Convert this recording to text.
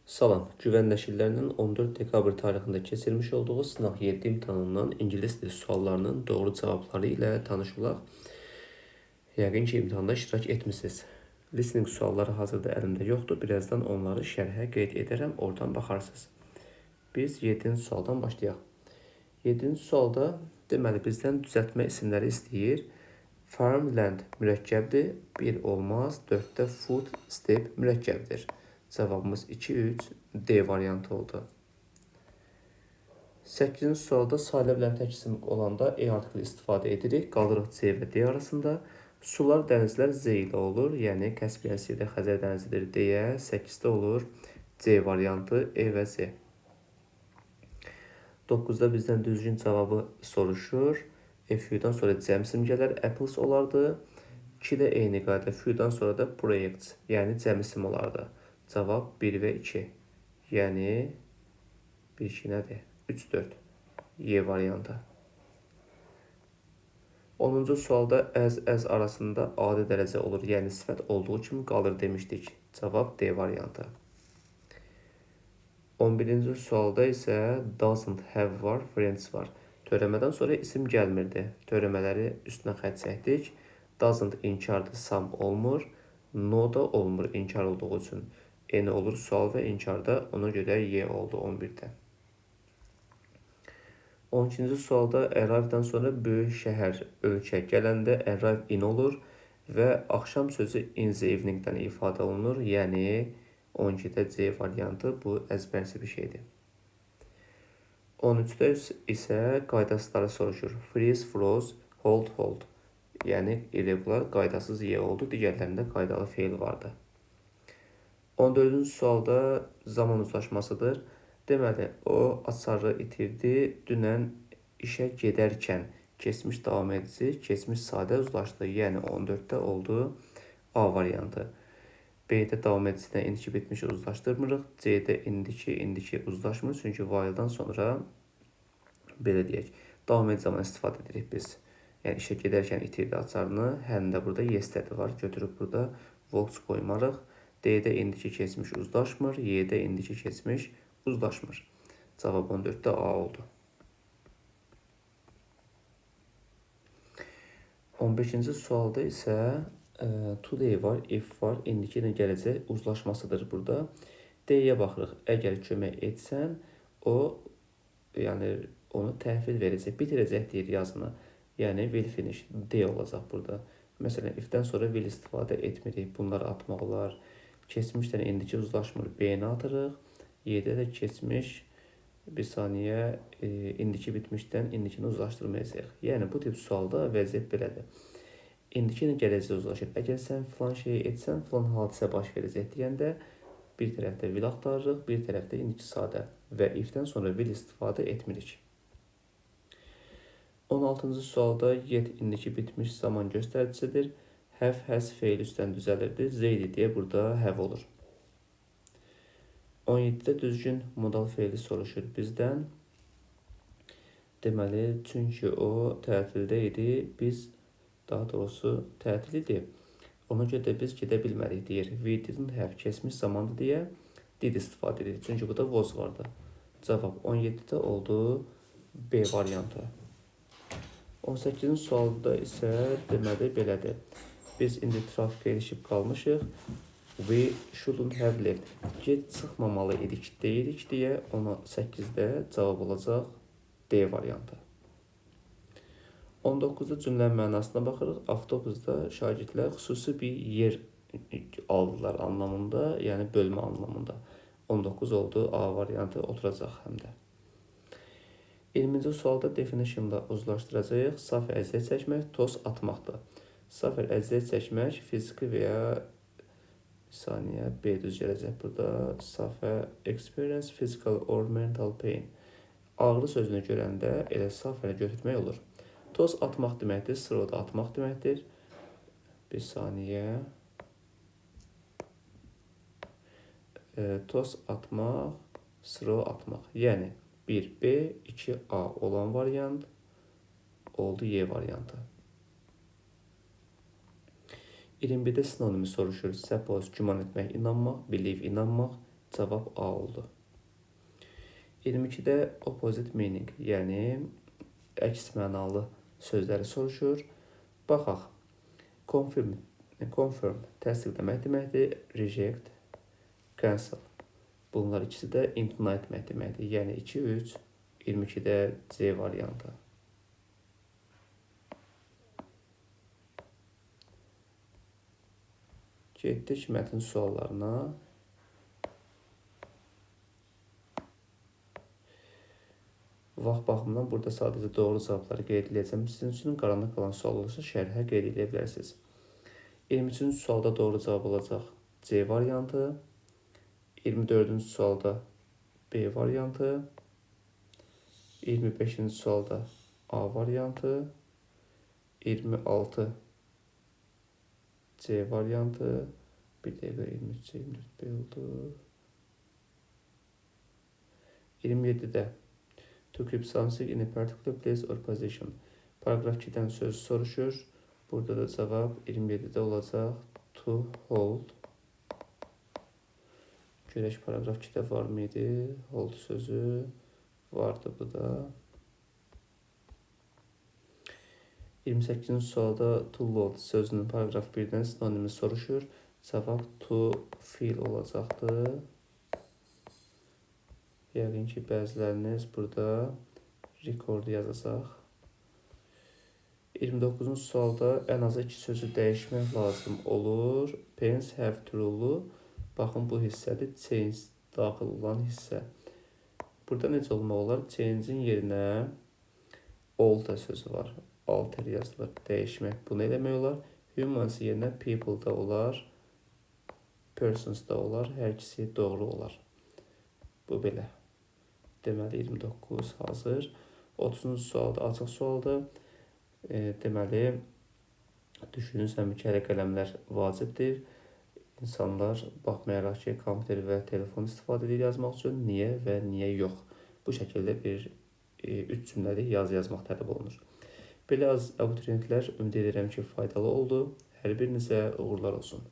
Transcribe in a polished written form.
Salam, Güvən nəşrlərinin 14 dekabr tarixində keçirmiş olduğu sınaq 7 imtahanından ingilis dili suallarının doğru cavabları ilə tanış olaq. Yəqin ki, imtahanda iştirak etmisiniz. Listening sualları hazırda əlimdə yoxdur. Birazdan onları şərhə qeyd edərəm, oradan baxarsınız. Biz 7-ci sualdan başlayaq. 7-ci sualda deməli bizdən düzəltmə isimləri istəyir. Farmland mürəkkəbdir, 1 olmaz, 4-də food step mürəkkəbdir. Cavabımız 2, 3, D variantı oldu. 8-ci sualda sayilə bilən tək isim olanda E artikli istifadə edirik. Qalırıq C və D arasında. Sular, dənizlər Z ilə olur. Yəni Kaspiyan Sea-də Xəzər dənizidir deyə 8-də olur. C variantı E və Z. 9-da bizdən düzgün cavabı soruşur. Few-dan sonra cəm isim gələr, apples olardı. 2-də eyni qayda few-dan sonra da projects, yəni cəm isim olardı. Cavab 1 və 2. Yəni 1 2 nədir? 3 4. Y variantı. 10-cu sualda as arasında adi dərəcə olur. Yəni sifət olduğu kimi qalır demişdik. Cavab D variantı. 11-ci sualda isə doesn't have var, friends var. Törəmədən sonra isim gəlmirdi. Törəmələri üstünə xətt çəkdik. Doesn't inkardır, some olmur. No da olmur inkar olduğu üçün. N olur sual və inkarda, ona görə Y oldu 11-də. 12-ci sualda arrive-dan sonra böyük şəhər, ölkə gələndə arrive in olur və axşam sözü in the evening-dən ifadə olunur. Yəni 12-də C variantı, bu əzbərsi bir şeydir. 13-də isə qaydasızları soruşur. Freeze, froze, hold, hold. Yəni irregular, qaydasız Y oldu. Digərlərində qaydalı feil vardı. 14-cü sualda zaman uzlaşmasıdır. Deməli, o açarı itirdi dünən işə gedərkən. Keçmiş davam edici, keçmiş sadə uzlaşdı. Yəni 14-də oldu A variantı. B-də davam edicidən indiki bitmişi uzlaşdırmırıq. C-də indiki uzlaşmır. Çünki while-dan sonra belə deyək, davam edici zaman istifadə edirik biz. Yəni işə gedərkən itirdi açarını. Həm də burada yesterday var. Götürüb burada walks qoymarıq. D-də indiki keçmiş uzlaşmır. Y-də indiki keçmiş uzlaşmır. Cavab 14-də A oldu. 15-ci sualda isə today var, if var, indiki ilə gələcək uzlaşmasıdır burada. D-yə baxırıq. Əgər kömək etsən, o, yəni onu təhvil verəcək, bitirəcək deyir yazını. Yəni will finish, D olacaq burada. Məsələn, if-dən sonra will istifadə etmirik. Bunları atmaq olar. Keçmişdən indiki uzlaşmır. B-ni atırıq. Y-də də keçmiş, bir saniyə, indiki bitmişdən indikini uzlaşdırmayacaq. Yəni bu tip sualda vəziyyət belədir. İndiki ilə gələcək uzlaşır. Əgər sən filan şeyi etsən, filan hadisə baş verəcək deyəndə bir tərəfdə will axtarırıq, bir tərəfdə indiki sadə və if-dən sonra will istifadə etmirik. 16-cı sualda yet indiki bitmiş zaman göstəricisidir. Have, has feil üstdən düzəlirdi. Z idi deyə burada have olur. 17-də düzgün modal feili soruşur bizdən. Deməli, çünki o tətildə idi, biz, daha doğrusu tətil idi. Ona görə də biz gedə bilmədik deyir. We didn't have keçmiş zamandır deyə did istifadə edirik. Çünki burada was vardı. Cavab 17-də oldu B variantı. 18-ci sualda isə deməli belədir. Biz indi trafikə ilişib qalmışıq. We shouldn't have left. Gec çıxmamalı idik deyirik deyə ona 8-də cavab olacaq D variantı. 19-da cümlənin mənasına baxırıq. Avtobusda şagirdlər xüsusi bir yer aldılar anlamında, yəni bölmə anlamında. 19 oldu A variantı, oturacaq həm də. 20-ci sualda definition-da uzlaşdıracağıq. Saf əziyyət çəkmək, toz atmaqdır. Saf əziyyət çəkmək fiziki və ya bir saniyə B düz gələcək burada. Suffer, experience physical or mental pain. Ağrı sözünü görəndə elə suffer götürmək olur. Toz atmaq deməkdir, sırada atmaq deməkdir. Bir saniyə. Toz atmaq, sıra atmaq. Yəni 1B, 2A olan variant oldu Y variantı. 21-də sinonimi soruşur. Suppose, güman etmək, inanmaq, believe, inanmaq, Cavab A oldu. 22-də opposite meaning, yəni əks mənalı sözləri soruşur. Baxaq. Confirm, confirm təsdiqləmək deməkdir. Reject, cancel. Bunlar ikisi də imtina etmək deməkdir. Yəni 2, 3, 22-də C variantı. Getdik mətn suallarına. Vaxt baxımından burada sadəcə doğru cavabları qeyd edəcəm. Sizin üçün qaranlıq qalan sual olursa şərhə qeyd edə bilərsiniz. 23-cü sualda doğru cavab olacaq C variantı. 24-cü sualda B variantı. 25-ci sualda A variantı. 26 C variantı. Bir dəqiqə 23 24 B oldu. 27-də to keep something in a particular place or position. Paragraf 2-dən söz soruşur. Burada da cavab 27-də olacaq. To hold. Görək paragraf 2-də var mıydı? Hold sözü vardı bu da. 28-ci sualda to load sözünün paragraf 1-dən sinonimi soruşur. Cavab to feel olacaqdır. Yəqin ki, bəziləriniz burada record yazacaq. 29-cu sualda ən azı iki sözü dəyişmək lazım olur. Pens have true. Baxın, bu hissədir. Change daxil olan hissə. Burada necə olmaq olar? Change-in yerinə alter sözü var. Alter yazılır. Dəyişmək. Bunu eləmək olar. Humans yerinə people da olar. Persons da olar. Hər ikisi doğru olar. Bu belə. Deməli 29 hazır. 30-cu sualda açıq sualdır. Deməli düşünürsən ki, hələ qələmlər vacibdir. İnsanlar baxmayaraq ki, kompüter və telefon istifadə edir yazmaq üçün, niyə və niyə yox. Bu şəkildə bir 3 cümləlik yazı yazmaq tələb olunur. Belə az abituriyentlər, ümid edirəm ki, faydalı oldu. Hər birinizə uğurlar olsun.